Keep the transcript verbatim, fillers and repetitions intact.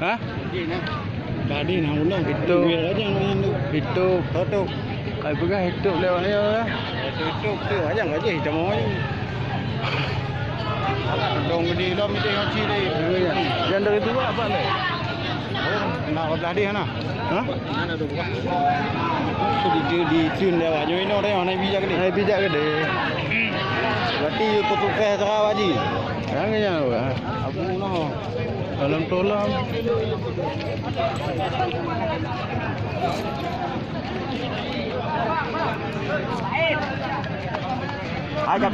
Hah? Tadi na ulang. Itu. Itu. Itu. Tutup. Ai peugah itu lewat dia. Tutup tu aja ngaji sama ni. Dong di dalam itu ngaji deh. Yang dari tua apa ni? Nak belah dia na. Hah? Di, di, di tun dia awak nyoe ino deh, naik bijak deh. Naik bijak deh. Berarti kutuk teh terang haji. Jangan ya. Aku noh. Dalam tolam. Hai, ka